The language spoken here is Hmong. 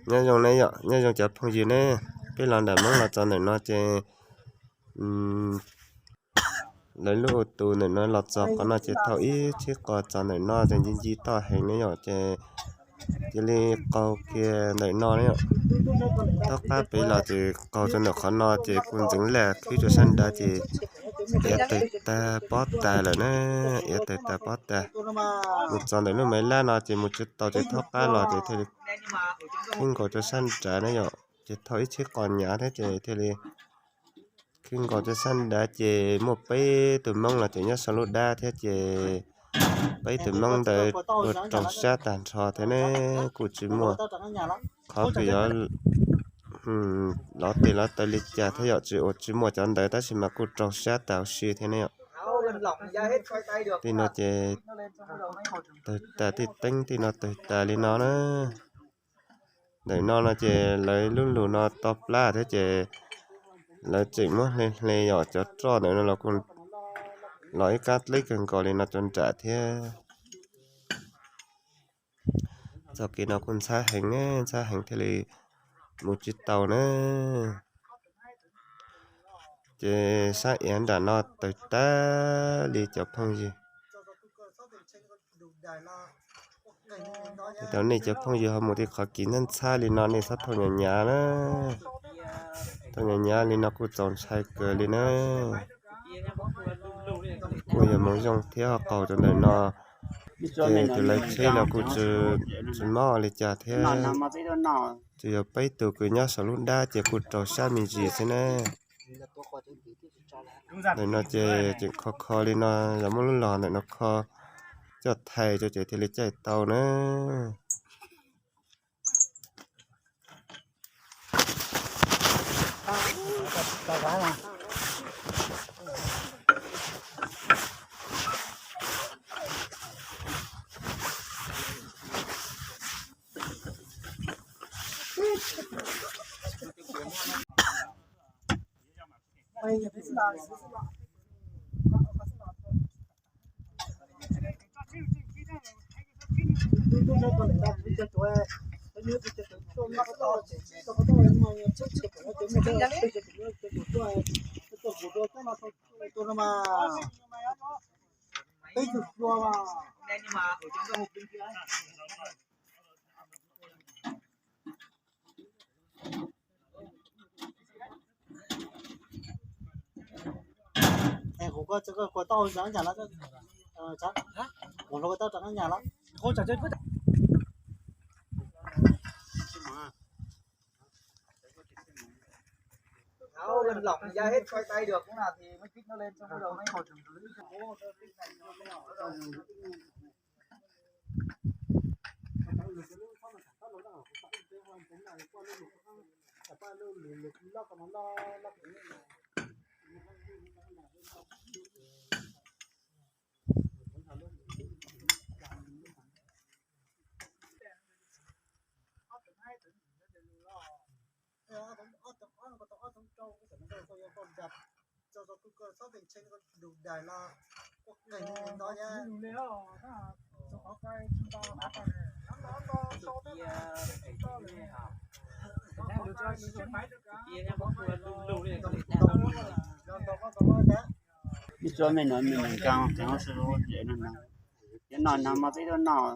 Nyob zoo ne yom, nyob zoo cov phooj ywg ne, peb los nram Hmoob los txog ntawm no ces lawv lub tus ntawm no los txog qhov no ces thauj ib tsheb qos txog ntawm no ces nci nci toj heev ne yom, ces cia li qaug kiag ntawm no ne yom. Tom qab peb los ces qaug rau ntawm qhov no ces kuj ntxeev laj khwb rau sab nrad ces iav tawg tag pob tag lawm na, iav tawg tag pob tag. Mus txog ntawm lub Maiv Lab no ces mus tsis tau ces tom qab los ces thiaj li khwb nkaus rau sab nrad na yom, ces thauj ib tsheb qos nyav thiab ces thiaj li khwb nkaus rau sab nrad ces muaj peb tus Hmoob los ces nyob saum lub dab thiab ces peb tus Hmoob ntawd ua raug sab tag nrho thiab ne, kuj tsis muaj qhov kws yuav lov tes lov taw li cas thiab yom, tsis ua tsis muaj cov ntawd tab sis mas kuj raug sab tag huv si thiab ne yom. Tej no ces tawg tas, tej teeb tej no tawg tas li no na. Ntawm no no ces lawv lub lug no to plab thiab ces lawv tseem muab hle hle yom, cov roj ntawm no los kuj los ib kab dleb kawg nkaus li no rau nram thiab. Txoj kev no kuj ntxhab heev, ntxhab heev thiaj li mus tsis tau na. Ces sab iav nram no tawg tag li cov phooj ywg. Thaum nej cov phooj ywg ho mus tej qhov kis ntxhab ntxhab li no nej txhob thauj nyav nyav na. Thauj nyav nyav li no kuj txaus ntshai kawg li na. Kuj yog Hmoov Zoo thiab ho qaug rau ntawm no. Ces tus lawv tsheb los kuj tsis mob li cas thiab. Tsuas yog peb tus kws nyob saum lub dab ces kuj raug sab me ntsis xwb na. Ntawm no ces tseem kho kho li no, yog muab lub log ntawm no kho coj thaiv rau ces thiaj li caij tau na. Ib tsuab me nuav me neeg nkaag, cov no mas peb tuaj noj.